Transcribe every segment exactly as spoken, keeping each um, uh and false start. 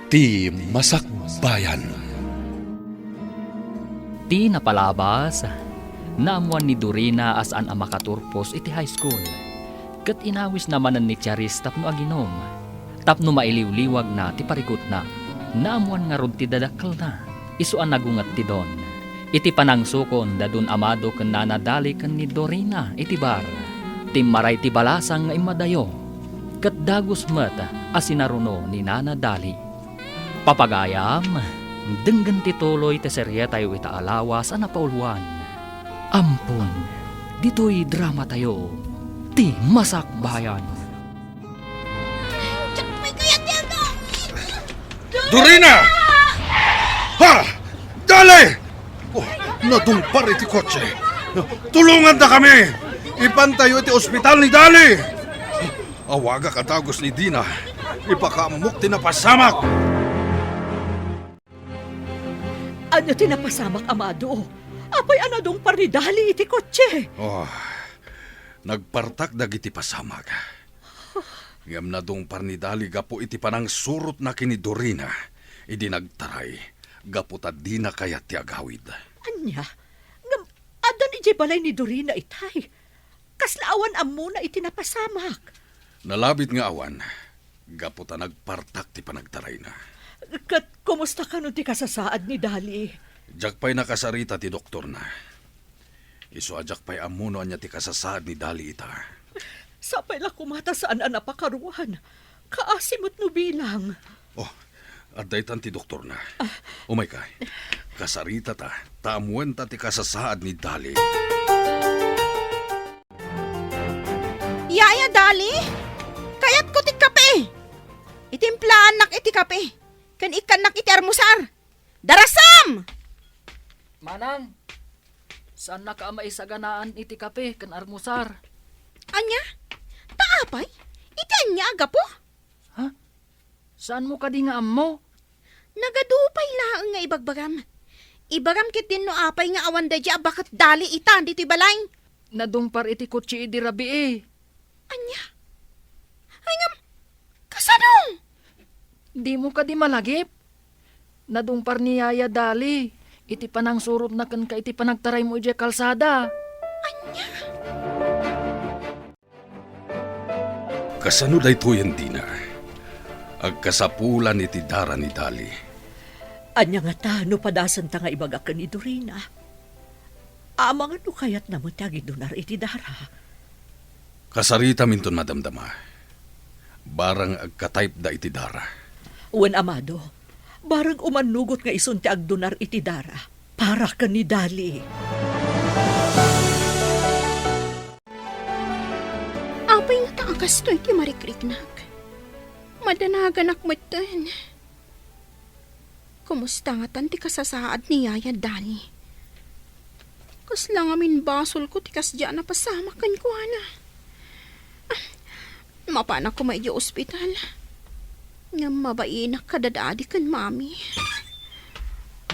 Ti Masakbayan. Ti napalabas, naammuan ni Dorina a saan a makaturpos iti high school, ket inawisna manen ni Charis tapno aginom, tapno mailiwliwagna ti parikutna. Naammuan ngarud ti dadakkelna, isu a nagunget ti don. Iti panangsukon da Don Amado ken Nana Dali ken ni Dorina iti bar, timmaray ti balasang nga immadayo, ket dagus met a sinaruno ni Nana Dali. Papagayam, denggen ti tuloy ti serietayo ita a lawas a napauluan. Ampon, ditoy dramatayo, Ti Masakbayan. Diak pay kayat ti agawid. Dorina! Ha! Dali! Oh, nadungpar iti kotse. Tulonganta kami! Ipantayo iti ospital ni Dali! Awagak a dagus ni Dina. Ipakaammok ti napasamak. Ania ti napasamak, Amado? Apay a nadungpar ni Dali iti kotse? Oh, nagpartak dagiti pasamak. Ngem nadungpar ni Dali gapu iti panangsurotna ken ni Dorina idi nagtaray, gapu ta dina kayat ti agawid. Ania? Ngem addan idiay balay ni Dorina itay? Kasla awan ammona iti napasamak? Nalabit nga awan, gapu ta nagpartak ti panagtarayna. Ket kumusta kano ti kasasaad ni Dali? Diak pay nakasarita ti doktorna. Isu a diak pay ammo no ania ti kasasaad ni Dali ita. Sapay la koma ta saan a napakaruan. Kaasi met no bilang. Oh, adda itan ti doktorna. Umayka. Kasaritata, ta ammuenta ti kasasaad ni Dali. Yaya Dali, kayatko ti kape. Itimplaannak iti kape, ken ikkannak iti armusar. Darasam! Manang, saannaka a maisaganaan iti kape ken armusar. Ania? Ta apay? Iti ania a gapu? Ha? Saanmo kadi nga ammo? Nagadu pay laeng nga ibagbagam. Ibagam ketdin no apay nga awan daydi a baket Dali ita ditoy balay. Nadungpar iti kotse idi rabii. Ania? Ay ngem, kasano? Dimo kadi malagip? Nadungpar ni Yaya Dali iti panangsurotna kenka iti panagtaraymo idiay kalsada. Ania? Kasano daytoyen, Dina? Agkasapulan iti dara ni Dali. Ania ngata no padasenta nga ibaga ken ni Dorina? Amangan no kayatna met ti agidunar iti dara. Kasaritaminton madamdama. Barang agka-type da iti dara. Wen, Amado, barang umannugot nga isun ti agdunar iti dara para ken ni Dali. Apay ngata a kastoy ti marikriknak? Madanaganak metten. Kumusta ngatan ti kasasaad ni Yaya Dali? Kasla ngamin basolko ti kasdiay a napasamak kenkuana. Ah, mapanak koma idiay ospital. Ngem mabainak kada Dadi ken Mami.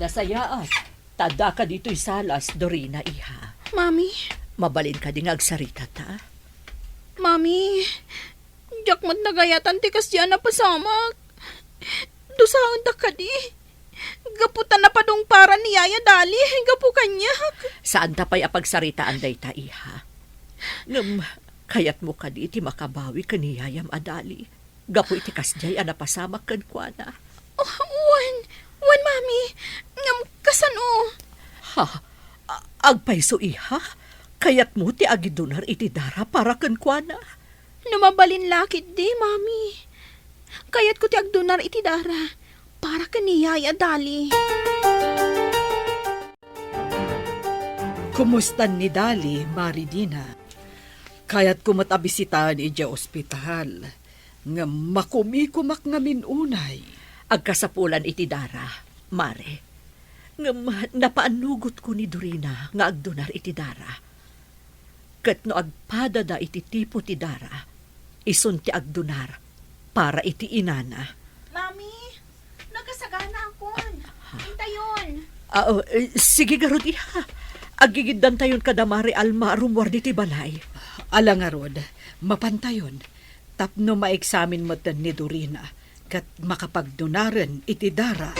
Nasayaat, ta addaka ditoy salas, Dorina, iha. Mami? Mabalin kadi nga agsaritata? Mami, diak met nagayatan ti kasdiay a napasamak. Dusaendak kadi. Gapu ta napadungparan ni Yaya Dali gapu kaniak. Saanta pay a pagsaritaan dayta, iha. Ngem, kayatmo kadi ti makabawi ken ni Yayam a Dali gapu iti kasdiay a napasamak kenkuana? Oh, wen, wen, Mami. Ngem kasano? Ha? A-, agpayso, iha? Kayatmo ti agidunar iti dara para kenkuana? No mabalin la ketdi, Mami. Kayatko ti agdunar iti dara para ken ni Yaya Dali. Kumustan ni Dali, Mari Dina? Kayatko met a bisitaen idiay ospital, ngem makumikomak ngamin unay. Agkasapulan iti dara, Mare. Ngem napaannugotko ni Dorina nga agdunar iti dara. Ket no agpadada iti tipo ti dara, isun ti agdunar para iti inana. Mami, nagkasaganaakon. Intayon. Ah, oh, eh, sige ngarud, iha. Aggigiddantayon kada Mari Alma a rummuar ditoy balay. Ala ngarud, mapantayon. Tapno maeksamin metten ni Dorina, ket makapagdunaren iti dara.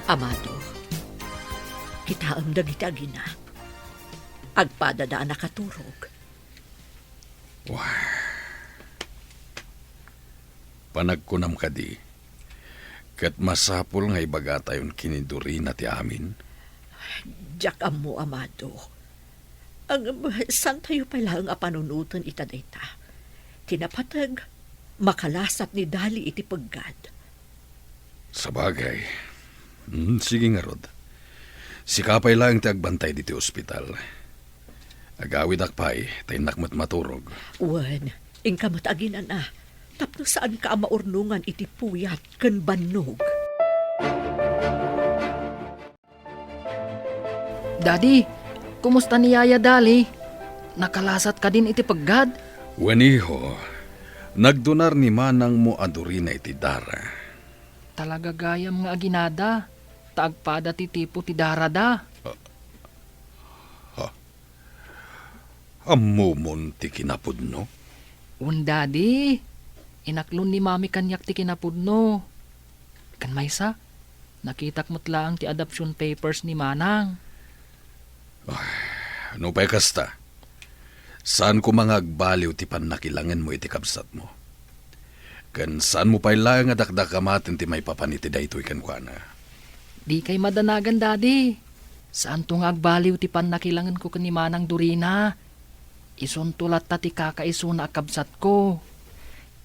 Amado, kitaem dagiti agina. Agpadada a nakaturog. Wah. Panagkunam kadi, ket masapul nga ibagatayon ken ni Dorina ti amin? Diak ammo, Amado. Ngem, saantayo pay laeng a panunoten ita dayta. Ti napateg, makalasat ni Dali iti peggad. Sabagay. Hmm, sige ngarud. Sika pay laeng ti agbantay ditoy ospital. Agawidak pay, ta innak met maturog. Wen, inka met aginana, tapno saanka a maurnongan iti puyat ken bannog. Daddy, kumusta ni Yaya Dali? Nakalasat kadin iti peggad? Wen, iho, nagdunar ni manangmo a Dorina iti dara. Talaga gayam nga aginada, ta agpada ti tipo ti darada. Ha? Ammomon ti kinapudno? Wen, Daddy. Inaklon ni Mami kaniak ti kinapudno. Ken maysa, nakitak met laeng ti adoption papers ni Manang. Ay, nupay kasta, saan koma nga agbaliw ti pannakilangenmo iti kabsatmo. Ken saanmo pay laeng a dakdakamaten ti maipapan iti daytoy kenkuana. Dikay madanagan, Daddy. Saanto nga agbaliw ti pannakilangenko ken ni Manang Dorina. Isunto latta ti kakaisuna a kabsatko.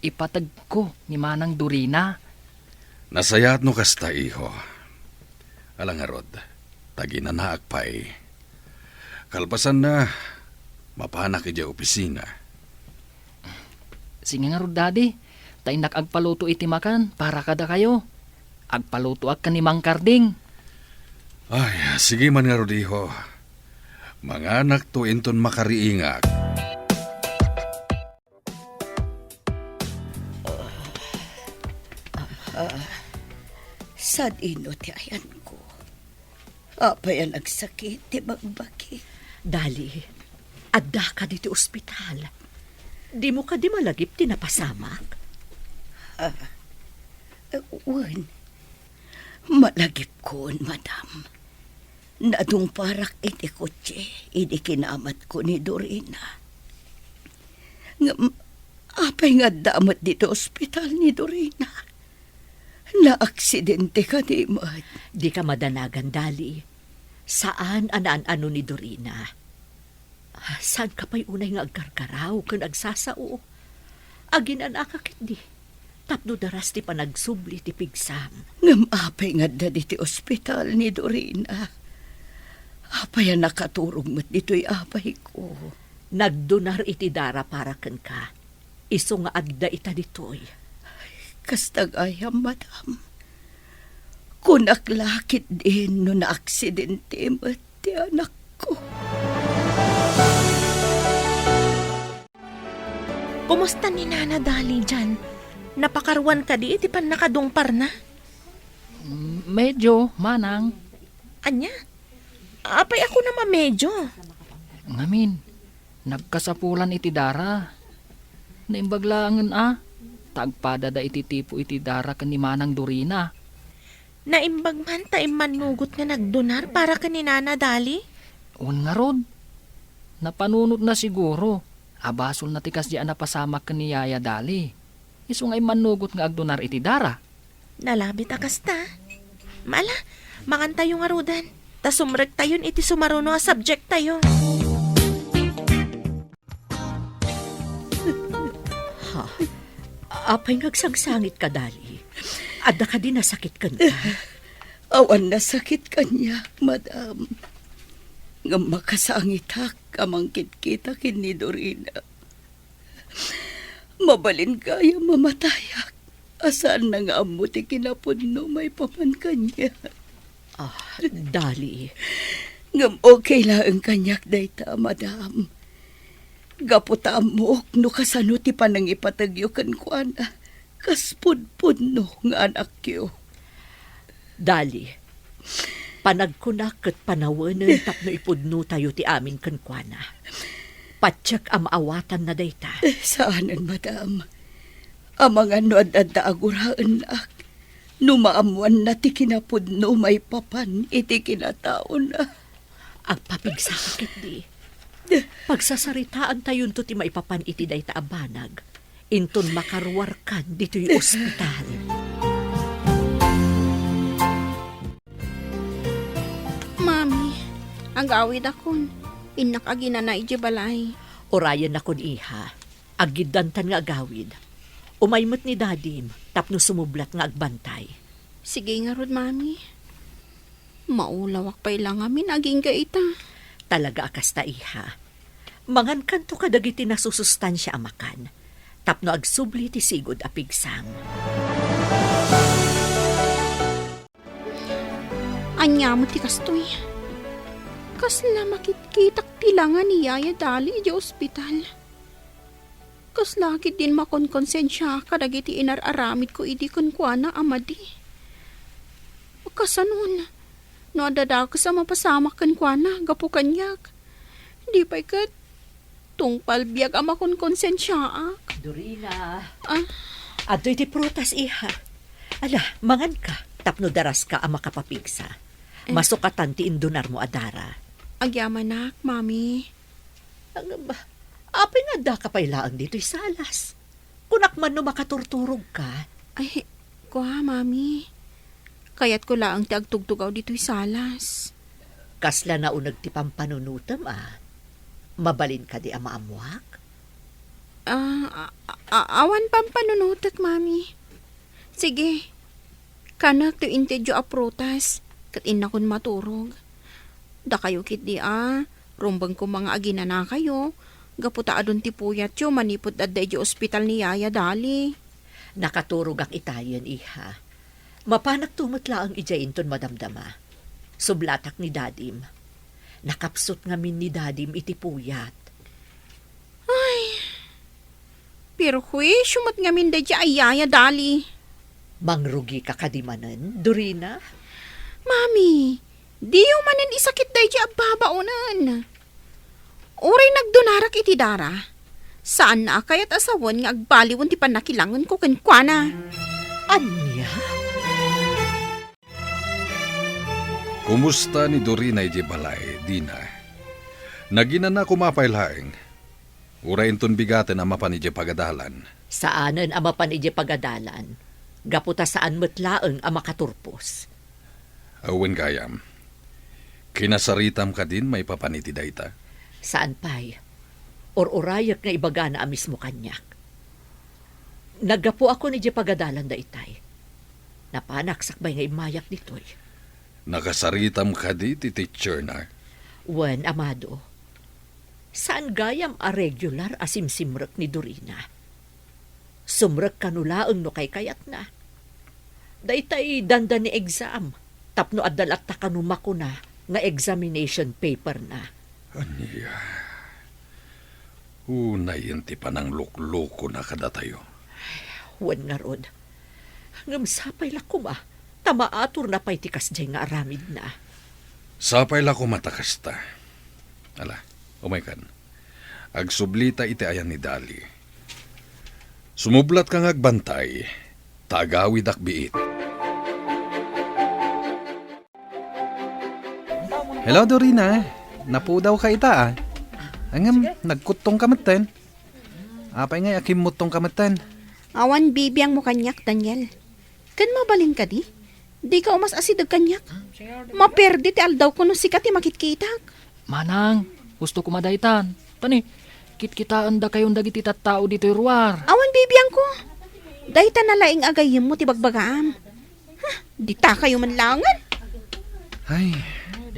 Ipategko ni Manang Dorina. Nasayaat no kasta, iho. Ala ngarud, ta aginanaak pay. Kalpasanna, mapanak idiay opisina. Sige ngarud, Daddy, ta innak agpaluto iti makan para kadakayo. Agpalutoak ken ni Mang Karding. Ay, sige man ngarud, iho. Manganakto inton makariingak. Ah, sadino ti ayanko? Apay a nagsakit ti bagbagi? Dali, addaka ditoy ospital. Dimo kadi malagip ti napasamak? Ah, wen, malagipkon, madam. Nadungparak iti kotse idi kinamatko ni Dorina. Ngem apay nga adda met ditoy ospital ni Dorina? Naaksidente kadi met? Dika madanagan, Dali. Saan a naan-ano ni Dorina. Saanka pay unay nga agkarkaraw ken agsasao? Aginanaka ketdi tapno daras ti panagsubli ti pigsam. Ngem apay nga adda ditoy ospital ni Dorina? Apay a nakaturog met ditoy apayko? Nagdunar iti dara para kenka. Isu nga adda ita ditoy. Kasta gayam, madam. Kunak la ketdin no naaksidente met ti anakko. Kumusta ni Nana Dali dian? Napakaruan kadi iti pannakadungparna? Mm, medyo, manang. Ania? Apay a kunam a medyo? Ngamin, nagkasapulan iti dara. Naimbag laengen a, ta agpadada iti tipo iti dara ken ni Manang Dorina. Naimbag man ta immannugot nga nagdunar para ken ni Nana Dali? Wen ngarud, napanunotna siguro a basolna ti kasdi a napasamak ken ni Yaya Dali. Isu nga immannugot nga agdunar iti dara. Nalabit a kasta. Maala, mangantayo ngaruden, ta sumrektayon iti sumaruno a subjecttayo. Ha? Apay nga agsangsangitka, Dali? Adda kadi nasakit kenka? Awan nasakit kaniak, madam. Ngem makasangitak a mangkitkita ken ni Dorina. Mabalin gayam a matayak a saanna nga ammo ti kinapudno maipapan kaniak. Ah, Dali. Ngem okay laeng kaniak dayta, madam. Gapu ta ammok no kasano ti panangipategyo kenkuana kas pudpudno nga anakyo. Dali, panagkunak ket panawenen tapno ipudnotayo ti amin kenkuana. Patiek a maawatanna dayta. Eh, saanen, madam. Amangan no ad-adda a guraennak, no maammoanna ti kinapudno maipapan iti kinataona. Agpapigsaka ketdi. Pagsasaritaantayonto ti maipapan iti dayta a banag, inton makaruarkan ditoy ospital. Mami, agawidakon. Innak aginana idiay balay. Urayennakon, iha. Aggiddantan nga agawid. Umay met ni Dadim tapno sumublat nga agbantay. Sige ngarud, Mami. Maulawak pay la ngamin agingga ita. Talaga a kasta, iha. Mangankanto kadagiti nasusustansia a makan tapno agsubli ti sigud a pigsam. Ania met ti kastoy? Kasla makitkitak ti langa ni Yaya Dali idiay ospital. Kasla ketdin makonkonsensiaak kadagiti inar-aramidko idi kenkuana a madi. Kasanon, no adda dakes a mapasamak kenkuana gapu kaniak, di pay ket tungpal biag a makonkonsensiaak. Dorina. Ah? Adtoy ti prutas, iha. Ala, manganka tapno daraska a makapapigsa. Eh. Masukatan ti indunarmo a dara. Agyamanak, Mami. Ngem, apay nga addaka pay laeng ditoy salas? Kunak man no makaturturogka. Ay, kua, Mami. Kayatko laeng ti agtugtugaw ditoy salas. Kasla nauneg ti pampanunotem, a? Mabalin kadi a maammoak? Ah, a-, a-, awan pampanunotek, Mami. Sige, kanek ti intedyo a prutas, ket innakon maturog. Dakayo ketdi a, rumbeng koma nga aginanakayo, gapu ta adun ti puyatyo manipud adda idiay ospital ni Yaya Dali. Nakaturogak itayen, iha. Mapanakto met laeng idiay inton madamdama. Sublatak ni Dadim. Nakapsut ngamin ni Dadim iti puyat. Ay, perhuisio met ngamin daydiay a Yaya Dali. Mangrugika kadi manen, Dorina? Mami, diyo manen isakit daydiay a babaonen. Uray nagdunarak iti dara, saanna a kayat a sawen nga agbaliwen ti pannakilangenko kenkuana. Ania? Kumusta ni Dorina idiay balay, Dina? Naginana koma pay laeng? Uray inton bigaten a mapan idiay pagadalan? Saanen a mapan idiay pagadalan, gapu ta saan met laeng a makaturpos. Awan gayam. Kinasaritam kadin maipapan iti dayta? Saan pay. Ur-urayek nga ibagana a mismo kaniak. Naggapuakon idiay pagadalan daytay. Napanak sakbay nga immayak ditoy. Nakasaritam kadi ti teacher na? Wen, Amado. Saan gayam a regular a simsimrek ni Dorina. Sumrek kano laeng no kaykayatna. Daytay dandani exam, tapno adda latta kano makuna nga examination paper na. Ania? Unayen ti panangluklukona kadatayo. Wen ngarud. Ngem sapay la koma, ta maaturna pay ti kasdiay nga aramidna. Sapay la koma ta kasta. Ala, umaykan. Agsublita iti ayan ni Dali. Sumublatka nga agbantay, ta agawidak biit. Hello, Dorina. Napudawka ita, a. Ngem, nagkuttongka metten. Apay ngay a kimmutongka metten? Awan bibiangmo kaniak, Daniel. Ken mabalin kadi? Dika umas-asideg kaniak. Maperdi ti aldawko no sika ti makitkitak. Manang, husto koma daytan. Tani, kitkitaendakayon dagiti tattao ditoy ruar. Awan bibiangko. Dayta na laeng a gayyemmo ti bagbagaam. Ha, ditakayo man laengen. Ay,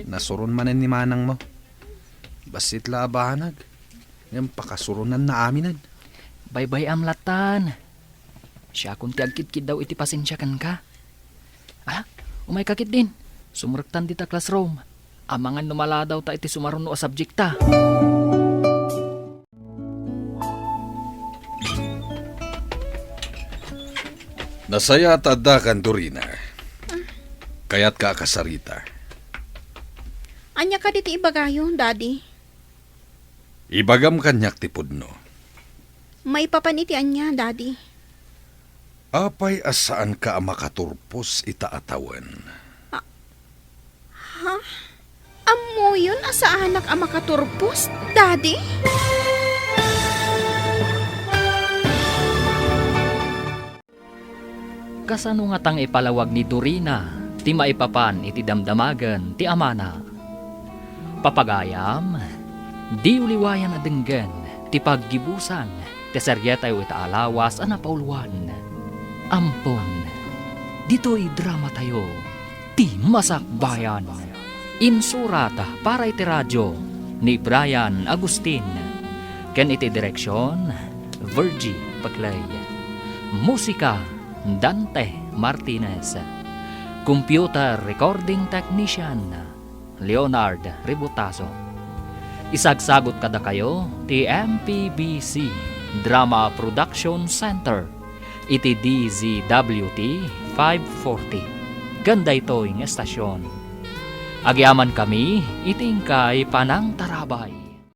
nasuron manen ni manangmo. Bassit la a banag. Ngem pakasuronnanna aminen. Baybay-am lattan. Siakon ti agkitkiddaw iti pasensia kenka. Ala, umayka ketdin. Sumrektan dita classroom. Amangan no maladawta iti sumaruno a subjekta. Nasayaat ta addakan, Dorina. Kayatka a kasarita? Ania kadi ti ibagayo, Daddy? Ibagam kaniak ti pudno. Maipapan iti ania, Daddy? Apay a saanka a makaturpos ita a tawen? Ha? Ammoyon a saanak a makaturpos, Daddy? Kasano ngatang ipalawag ni Dorina ti maipapan iti damdamagen ti amana? Papagayam, diyo liwayan a denggen ti paggibusan ti serietayo ita a lawas a napauluan. Ampon, ditoy dramatayo, ti Masakbayan. Insurat para iti radio ni Brian Agustin, ken iti direksion, Virgie Paclay. Musika, Dante Martinez. Computer recording technician, Leonard Ributaso. Isagsagot kadakayo ti M P B C Drama Production Center iti D Z W T five forty. Ken daytoy nga estasion, agyamankami iti inkay panangtarabay.